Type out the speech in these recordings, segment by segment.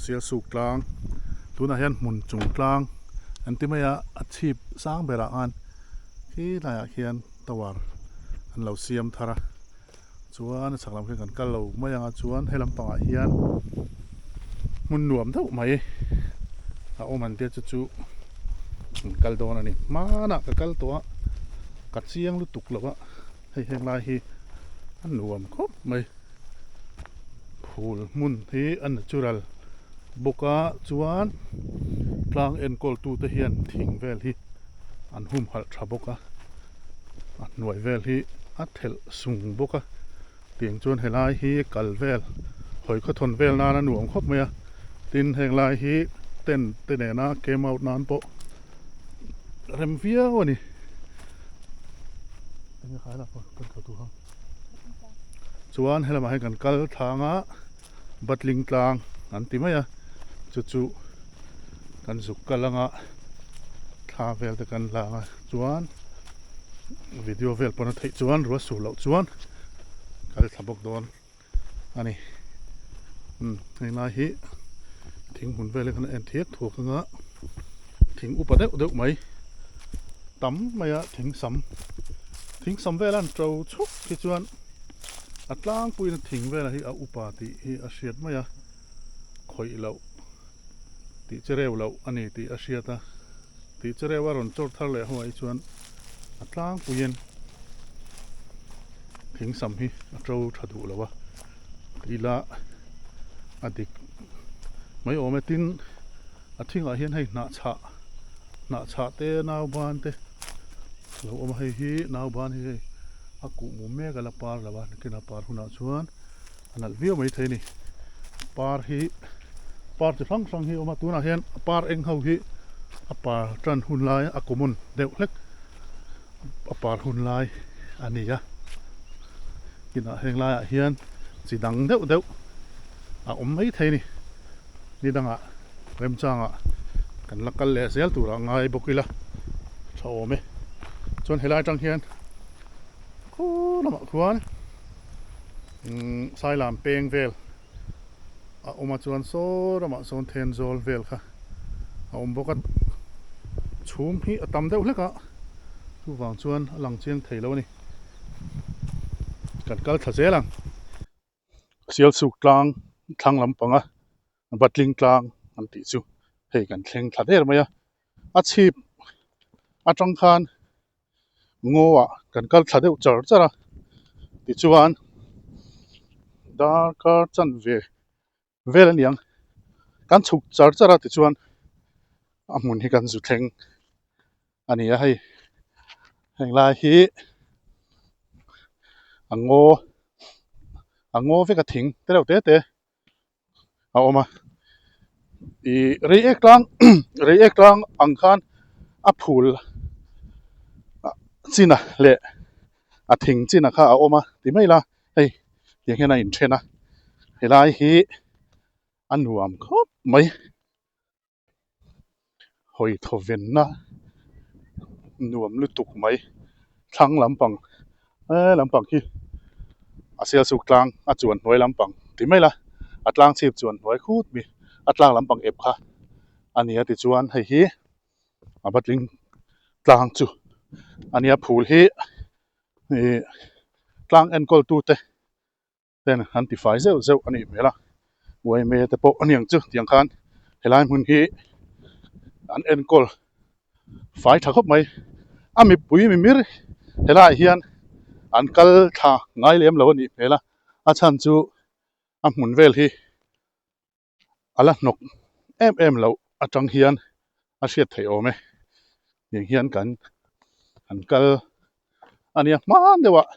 Sialsuk tlang tunah hian hmun chung tlang an ti mai a a chhip sang berah khan khi laiah khian tower an lo siam thar a chuan a chhak lam khian kan kal lo mai ang a chuan he lampangah hian hmun nuam deuh mai a awm an tia chu chu an kal dawn a ni hmanah ka kal tawh a ka chiang lutuk lo a hei heng lai hi a nuam khawp mai phul hmun hi a natural bawk a chuan tlang enkawl tute hian thing vel hi an humhalh tha bawk a a hnuai vel hi a thelh sung bawk a tiang chuan helai hi kal vel hawi khawthawn vel nan a nuam khawp mai a tin heng lai hi tent te nena camp out nan pawh rem viau a ni. Chuan helamah hian kan kal thlang a Batling tlang an ti mai a chu chu kan zuk kal anga thla vel te kan lang a chuan video vel pawn a theih chuan ruah sur loh chuan kal thla bawk dawn a ni umm heng lai hi thing hmun vel hi kan en thiak thuak anga thing upa deuh deuh mai tam mai a thing sam thing sam vel a an to chhuk hi chuan a tlangpuiin thing velah hi a upa tih hi a hriat mai a khawih loh tih che reu loh a ni tih a hriat a tih che reu a rawn chawr thar leh ho ah hi chuan a tlangpuiin thing sam hi a to tha duh lo a tih lah a dik mai awm e tin a thingah hian hei hnah chhah hnah chhah te nauban te lo awm a hei hi nauban hi hei a kuh mum mek a la par lo a nakin a par hunah chuan a nalh viau maithei a ni par hi par chi hrang hrang hi a awm a tunah hian a par eng ho hi a par tan hun lai a common deuh hlek a par hun lai a ni a kinah heng laiah hian chi dang deuh deuh a awm maithei a ni ni dangah remchangah kan la kal leh zel turah ngai bawk ila tha awm e chuan helai atang hian khaw lamah khuan umm sailam peng vel a awm a chuan saw ramah sawn thenzawl vel kha a awm bawk a chhum hi a tam deuh hlek a chuvang chuan a lang chiang thei lo a ni kan kal thla zel ang. Sialsuk tlang thlang lampanga Batling tlang an tih chu hei kan thleng thla der mai a a chhip atang khan ngaw ah kan kal thla deuh char char a tichuan darkar chanve vel a ni ang kan chhuk char char a tichuan a hmun hi kan zu thleng a ni a hei heng lai hi a ngaw a ngaw vek a thing te reuh te te a awm a ih reiek tlang reiek tlang ang khan a phul chin a leh a thing chin a kha a awm a ti mai ila hei tiang hian a inthen a helai hi a nuam khawp mai. Hawi thawvenna nuam lutuk mai thlang lampang he lampang hi a sialsuk tlang a chuan hnuai lampang ti mai la a tlang chhip chuan hnuai khut mi a tlang lampang ep kha a ni a tichuan hei hi a patling tlang chu a nia phul hi ih tlang enkawl tute. ten an ti fai zeuh zeuh a nih hmel a uaime te pawh a niang chu tiang khan helai hmun hi an enkawl fai tha khawp mai a mipui mimir helaiah hian an kal thla ngai lem lo a nih hmel a a chhan chu a hmun vel hi a la hnawk em em loh atang hian a hriat theih awm e tiang hian kan han kal a nia hman deuh ah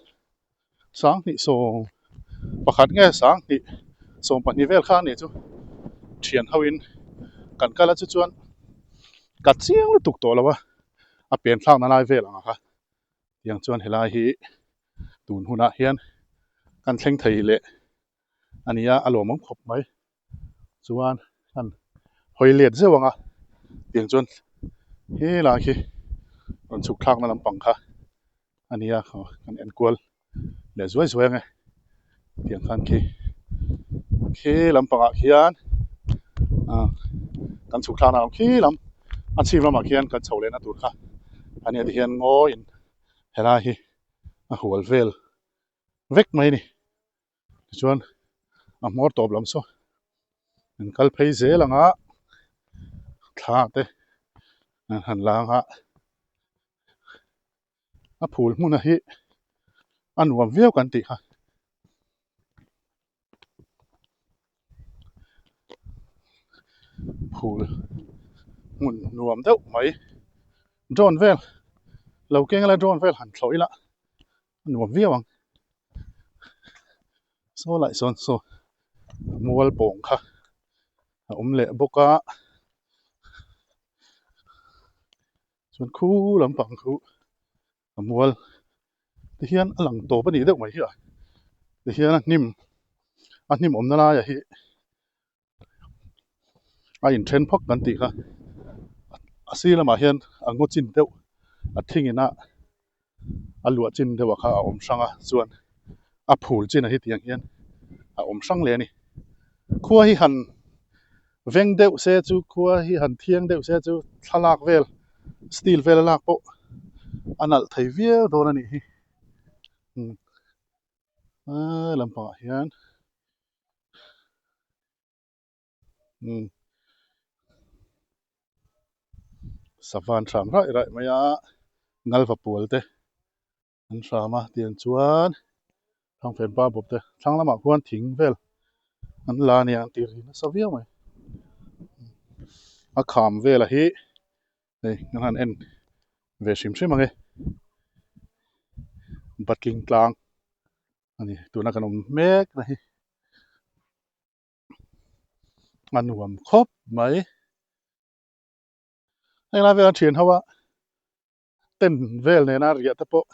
sanghnih sawm pakhat nge sanghnih sawm pahnih vel kha a nih chu thian ho in kan kal a chu chuan ka chiang lutuk tawh lo a a pen thlak na lai vel ang kha tiang chuan helai hi tun hunah hian kan thleng thei leh. a ni a a lawmawm khawp mai chuan an hawi let zeuh ang a tiang chuan helai khi rawn chhuk thlakna lampang kha a ni a aw kan en kual leh zuai zuai ang e tiang khan khi khi lampangah khian. Kan chhuk thlakna ang khi lam a chhip lamah khian kan chho lehna tur kha a nia tihian ngawiin helai hi a hual vel vek mai a ni. Tichuan a hmawr tawp lam saw an kal phei zel ang a thla te an han lang a a phul hmun a hi a nuam viau kan tih kha. Phul hmun nuam deuh mai drone vel lo keng ila drone vel han thlawh ila a nuam viau ang saw lai sawn saw mual pawng kha a awm leh bawk a chuan khu lampang khu a mual ti hian a lang tawp a nih deuh mai hi a ti hian a hnim a hnim awmna laiah hi a inthen phawk kan tih kha a sir lamah hian a ngaw chin deuh a thing ina a luah chin deuh ah kha a awm hrang a chuan a phul chin ah hi tiang hian a awm hrang leh a ni khua hi han veng deuh se chu khua hi han thiang deuh se chu thlalak vel steel vel a lak pawh a nalh thei viau dawn a nih hi umm aaa lampangah hian umm sava an hram raih raih mai a ngalva pawl te. An hram a tiang chuan thangfen pa bawp te thlang lamah khuan thing vel an la a nia an tih ri nasa viau mai a kham vela hi hei kan han en ve hrim hrim ang e batling tlang a ni tuna kan awm mek na hi a nuam khawp mai heng lai velah thian ho a. Tent vel nena riah te pawh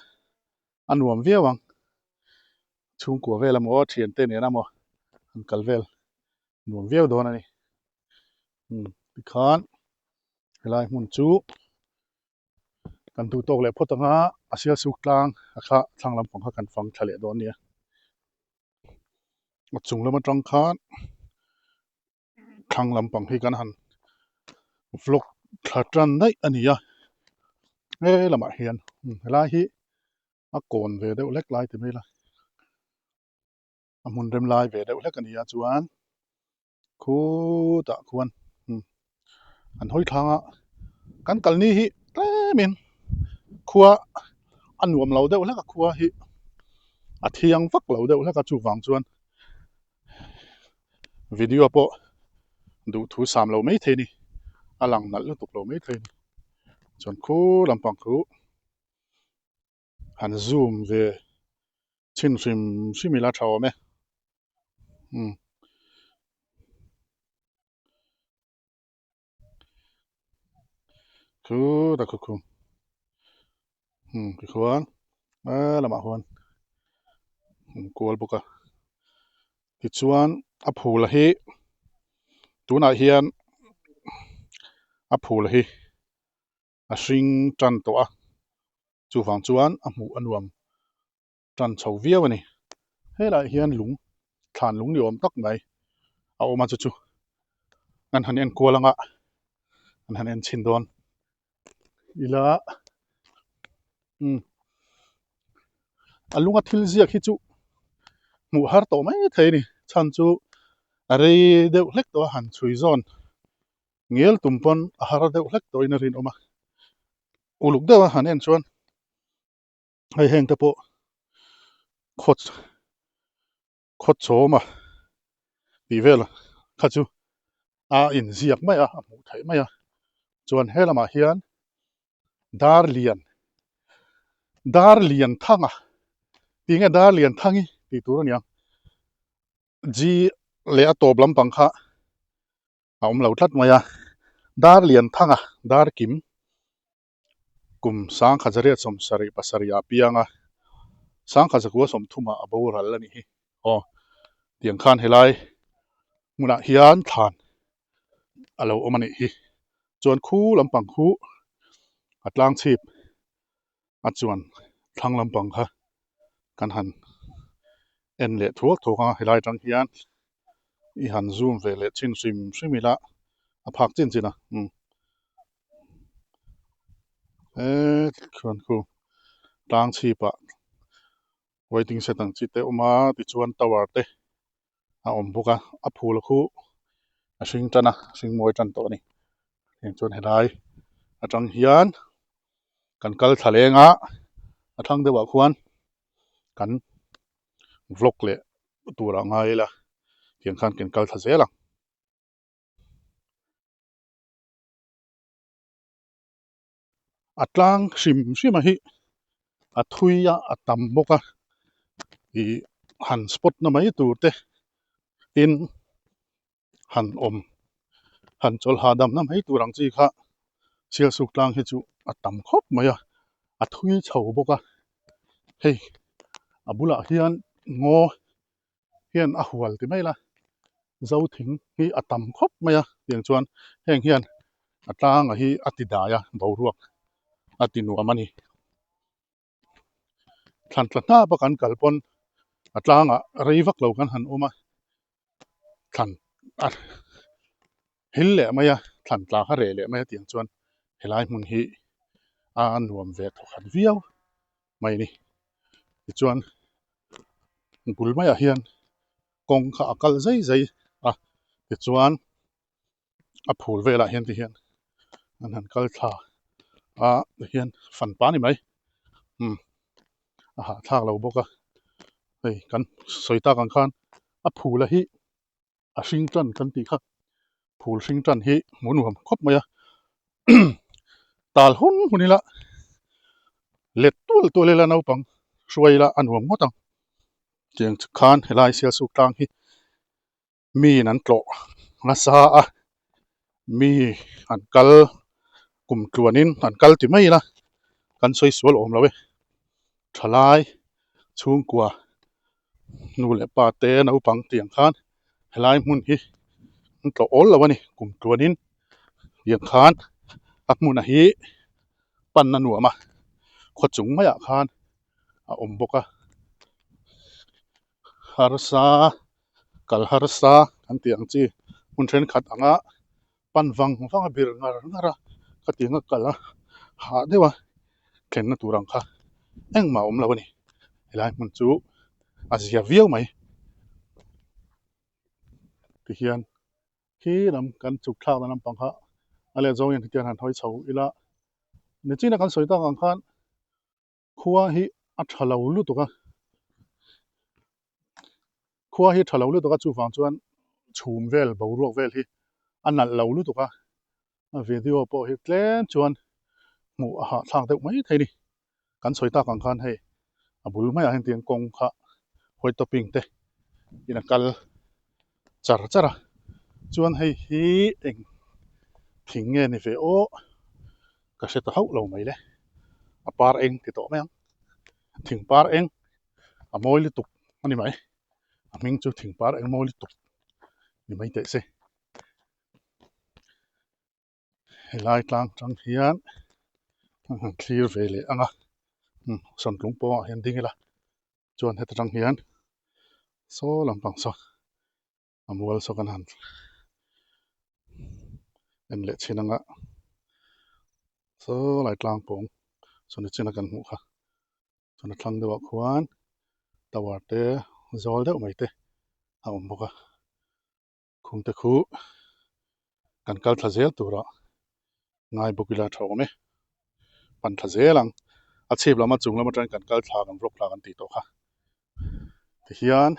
a nuam viau ang. Chhungkua vel emaw thiante nen emaw an kal vel nuam viau dawn a ni. Umm tikhan helai hmun chu kan duh tawk leh phawt ang a, a sialsuk tlang a kha thlang lampang kha kan fang thla leh dawn nia. A chung lam atang khan thlang lampang hi kan han vlog thla tan daih a ni a he lamah hian helai hi a kawn ve deuh hlek lai ti mai ila a hmun rem lai ve deuh hlek a ni a chuan khutah khuan an hawi thlang a kan kal ni hi tlemin khua a nuam lo deuh hlek a khua hi a thiang vak lo deuh hlek a chuvang chuan. Video pawh duh thu sam lo mai thei a ni a lang nalh lutuk lo mai thei a ni chuan khu lampang khu han zoom ve chhin hrim hrim ila tha awm e umm. Khu ta khu khu umm tikhuan a lamah huan an kual bawk a tichuan a phul hi tunah hian a phul hi a hring tan tawh a chuvang chuan a hmuh a nuam. tan chho viau a ni. Helaiah hian lung thlan lung ni awm tak mai a awm a chu chu an han en kual anga an han en chhin dawn ila umm a lunga thil ziak hi chu hmuh har tawh mai thei a ni chhan chu a rei deuh hlek tawh a han chhui zawn ngel tum pawn a har deuh hlek tawhin a rinawm a uluk deuh a han en chuan. Hei heng te pawh khaw khaw chawm a tih vel kha chu a inziak mai a a hmuh theih mai a chuan he lamah hian dar lian dar lian thang a tih nge dar lian thang hi tih tur a ni ang G leh a tawp lampang kha. A awm lo tlat mai a dar lian thang a dar kim. Kum sangkhat zariat sawmsarih pasarih ah piang a, sangkhat zakua sawmthum ah a boral a nih hi. Aw, tiang khan helai hmunah hian thlan a lo awm a nih hi. Chuan khu lampang khu a tlang chhip a chuan thlang lampang kha kan han en leh thuak thuak a, helai atang hian i han zoom ve leh chin hrim hrim ila. A phak chin chin a umm he chuan khu tlang chhip ah waiting shed ang chi te a awm a tichuan tower te a awm bawk a a phul khu a hring tan a hring mawi tan tawh a ni heng chuan helai atang hian kan kal thla leng a a thlang deuh ah khuan kan vlog leh tur ah ngai ila tiang khan kan kal thla zel ang. A tlang hrim hrim a hi a thui a a tam bawk a ih han spot na mai tur te tin han awm han chawlh hahdam na mai tur ang chi kha Sialsuk tlang hi chu a tam khawp mai a a thui chho bawk a hei a bulah hian ngaw hian a hual ti mai la zo thing hi a tam khawp mai a tiang chuan heng hian a tlanga hi a ti dai a boruak a ti nuam a ni thlan tla hnap a kan kal pawn a tlangah rei vak lo kan han awm a thlan a hil leh mai a thlan tla kha reh leh mai a tiang chuan helai hmun hi a nuam ve thawkhat viau mai a ni tichuan bul maiah hian kawng kha a kal zai zai a tichuan a phul velah hian ti hian an han kal thla a tihian fan pa ni mai umm a hahthlak lo bawk a hei kan sawi tak ang khan a phul a hi a hring tan kan tih kha phul hring tan hi hmuh nuam khawp mai a tal hun hun ila let tual tual ila naupang hruai ila a nuam ngawt ang tiang khan helai sialsuk tlang hi miin an tlawh nasa a mi an kal kum tluanin an kal ti mai ila kan sawi sual awm lo e thalai chhungkua nu leh pa te naupang tiang khan helai hmun hi an tlawh awl lo a ni kum tluanin tiang khan a hmun hi pan a nuam a khaw chung maiah khan a awm bawk a harsa kal harsa kan tih ang chi hmun thenkhat anga pan vang vang a bir ngar ngar a khatiang a kal a hah deuh a thlenna tur ang kha engmah a awm lo a ni helai hmun chu a zia viau mai tihian khi lam kan chhuk thlak na lampang kha a let zawng in hetiang han hawi chho ila nichin a kan sawi tak ang khan khua hi a tha lo lutuk a khua hi a tha lo lutuk a chuvang chuan chhum vel boruak vel hi a nalh lo lutuk a a video pawh hi tlem chuan hmuh a hahthlak deuh mai thei a ni kan sawi tak ang khan hei a bul maiah hian tiang kawng kha white topping te in a kal char char a chuan hei hi eng thing nge ni ve aw ka hre ta hauh lo mai le a par eng ti tawh mai ang thing par eng a mawi lutuk a ni mai a hming chu thing par eng mawi lutuk ni mai teh se helai tlang tang hian an han thlir ve leh ang a sawntlung pawngah hian ding ila chuan heta tang hian saw lampang saw a mual saw kan han en leh chhin anga saw lai tlang pawng saw nichin a kan hmuh kha chuan a thlang deuhah khuan tower te zawl deuh mai te a awm bawk a. Khumte khu kan kal thla zel tura ngai bawk ila tha awm e. Pan thla zel ang. A chhip lam a chung lam atangin kan kal thla kan vlog thla kan tih tawh kha. Tihian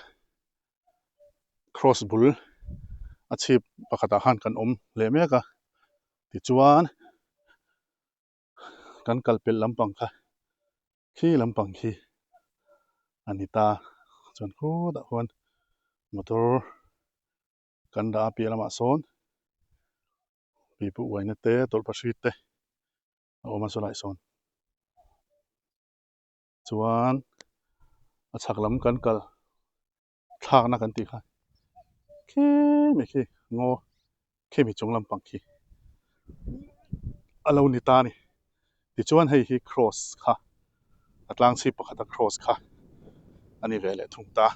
cross bul a chhip pakhatah khan kan awm leh mek a. Tichuan kan kal pelh lampang kha khi lampang khi a ni ta chuan khutah khuan motor kan dah a piah lamah sawn pipu uaina te tawlhpahrit te a awm a chulaiah sawn chuan a chhak lam kan kal thlakna kan tih kha khi mi khi ngaw khi mi chung lampang khi a lo ni ta a ni tichuan hei hi cross kha a tlang chhip pakhata cross kha a ni ve leh thung ta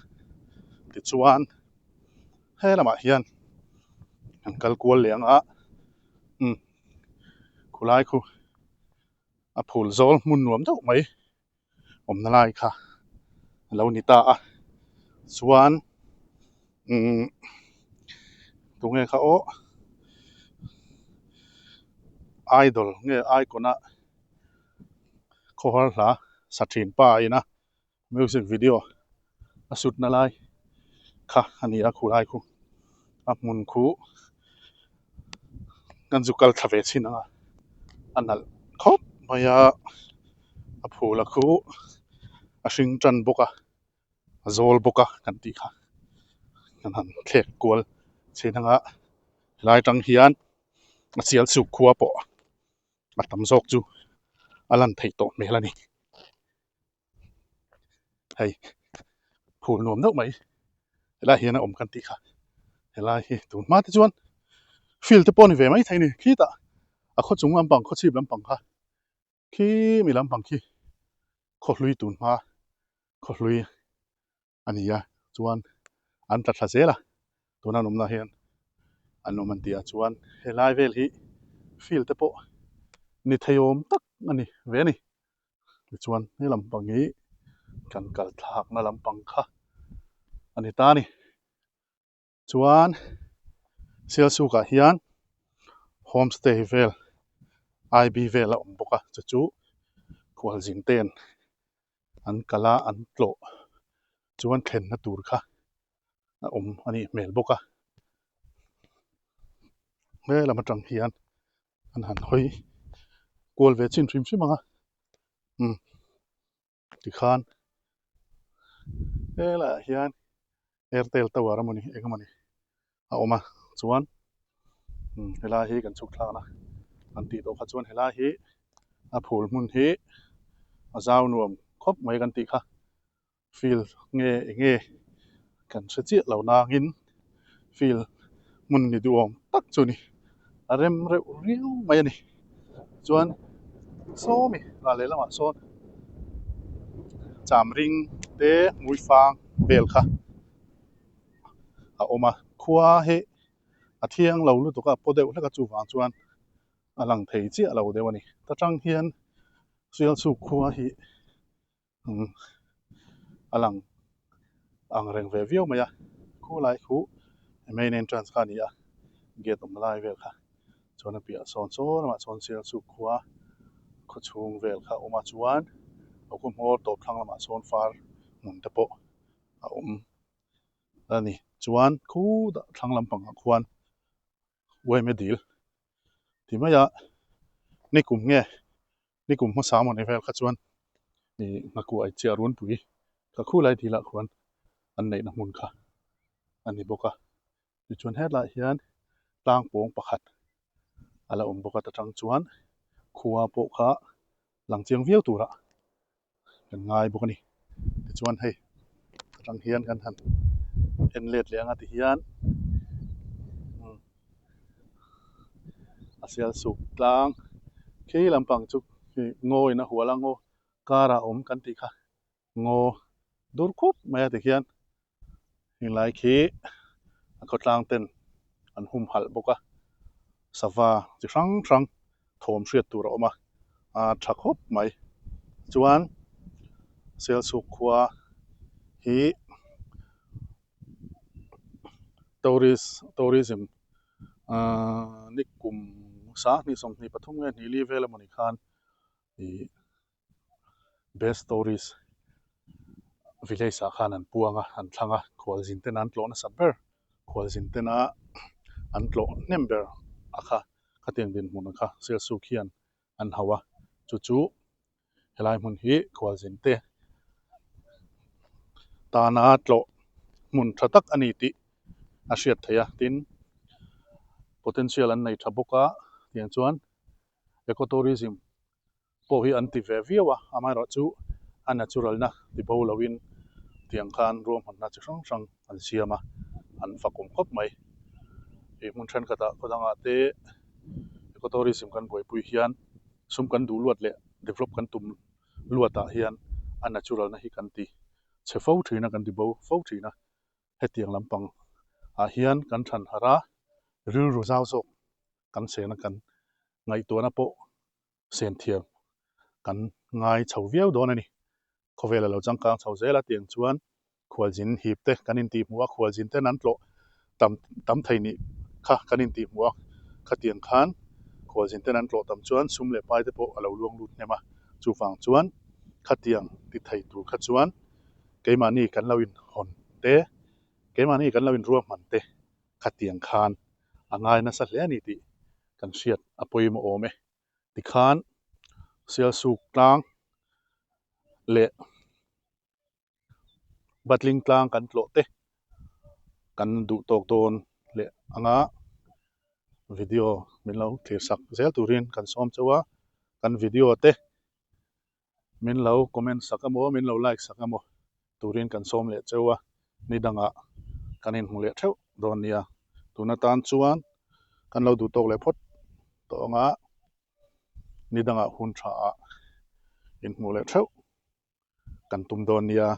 tichuan he lamah hian an kal kual leh ang a. Khulai khu a phul zawl hmun nuam deuh mai awmna lai kha a lo ni ta a chuan umm tunge kha aw idol nge icon a khawhar hla sa thin pa ina music video a shoot na lai kha a ni a khulai khu a hmun khu kan zu kal thla ve chhin ang a a nalh khawp mai a a phul a khu a hring tan bawk a a zawl bawk a kan tih kha kan han thlek kual chhin ang a helai tang hian a sial chhuk khua pawh a tam zawk chu a lan theih tawh hmel a ni. Hei phul nuam deuh mai helai hian a awm kan tih kha helai hi tun hma te chuan field te pawh a ni ve mai thei a ni khitah a khaw chung lampang khaw chhip lampang kha khi mi lampang khi khaw hlui tun hma khaw hlui a ni a chuan an tla thla zel a tuna an awmna hian an awm an tih ah chuan helai vel hi field te pawh ni thei awm tak a ni ve a ni tichuan he lampang hi kan kal thlakna lampang kha a ni ta a ni chuan Sialsuk ah hian homestay vel I_B vel a awm bawk a chu chu khualzin ten an kal a an tlawh chuan thlenna tur kha a awm a nih hmel bawk a helam atang hian an han hawi kual ve chin hrim hrim ang a umm tikhan helaiah hian airtel tower a mawni eng emawni a awm a chuan umm helai hi kan chhuk thlakna an tih tawh kha chuan helai hi a phul hmun hi a zau nuam khawp mai kan tih kha. Field nge eng nge kan hre chiah lo nangin field hmun ni duhawm tak chu ni a rem reuh riau mai a ni chuan sawmi ral leh lamah sawn cham ring te hmuifang vel kha a awm a khua hi a thiang lo lutuk a paw deuh hlek a chuvang chuan a lang thei chiah lo deuh a ni ta tang hian Sialchhuk khua hi. A lang ang reng ve viau mai a khu lai khu main entrance kha a ni a gate awmna lai vel kha chuan a piah sawn sawn lamah chuan Sialchhuk khua khaw chhung vel kha a awm a chuan a khaw hmawr tawp thlang lamah sawn far hmun te pawh a awm a ni chuan khu thlang lampangah khuan uaime dil ti mai a nikum nge. Ni kum hmasa mawni vel kha chuan ih nghakuai chiah runpui ka khu lai dil ah khuan an neihna hmun kha a ni bawk a tichuan hetlaiah hian tlang pawng pakhat a la awm bawk a ta tang chuan khua pawh kha lang chiang viau turah kan ngai bawk a ni tichuan hei atang hian kan han en let leh ang a tihian a sial suk tlang khi lampang chu ngaw in a hual a ngaw karah a awm kan tih kha ngaw dur khup mai a tihian Henglai khi a khawtlang ten an humhalh bawk a, sava chi hrang hrang thawm hriat tur a awm a, a tha khawp mai. Chuan Sialchhuk khua hi tourist tourism ahh ni kum 20 23 nge hnih li vel emawni khan ih Best Tourist Village ah khan an puang a, an thlang a, khualzin ten an tlawh nasa ber, khualzin tena an tlawh hnem ber a kha, khatiang dinhmun kha Sialsuk hian an hauh a, chu chu helai hmun hi khualzin te tana tlawh hmun tha tak a ni tih a hriat theih a, tin potential an nei tha bawk a, tiang chuan Ecotourism pawh hi an ti ve viau a, amaherawhchu a natural na ti bo loin tiang khan ruahmanna chi hrang hrang an siam a, an fakawm khawp mai. Hei hmun thenkhatah khaw dangah te ecotourism kan buaipui hian sum kan duh luat leh develop kan tum luatah hian a natural na hi kan ti chhe fo thin a, kan ti bo fo thin a, hetiang lampang ah hian kan than harh a, rilru zau zawk kan chhena kan ngaihtuahna pawh. Sen thiam kan ngai chho viau dawn a ni. Khawvel a lo changkang chho zel a tiang chuan khualzin hip te kan intihhmuh a, khualzin ten an tlawh tam tam thei nih kha kan intihhmuh a, khatiang khan khualzin ten an tlawh tam chuan sum leh pai te pawh a lo luang lut hnem a, chuvang chuan khatiang ti thei tur kha chuan keimahni kan lo inhawn te, keimahni kan lo inruahman te khatiang khan a ngai nasa hle a ni tih kan hriat a pawimawh awm e. Tikhan Sialsuk tlang leh Batling tlang kan tlawh te kan duh tawk dawn leh anga video min lo thlir sak zel turin kan sawm chauh a, kan video te min lo comment sak emaw min lo like sak emaw turin kan sawm leh chauh a, ni dangah kan inhmu leh theuh dawn nia. Tun atan chuan kan lo duh tawk leh phawt tawh anga ni dangah hun tha ah inhmuh leh theuh kan tum dawn nia.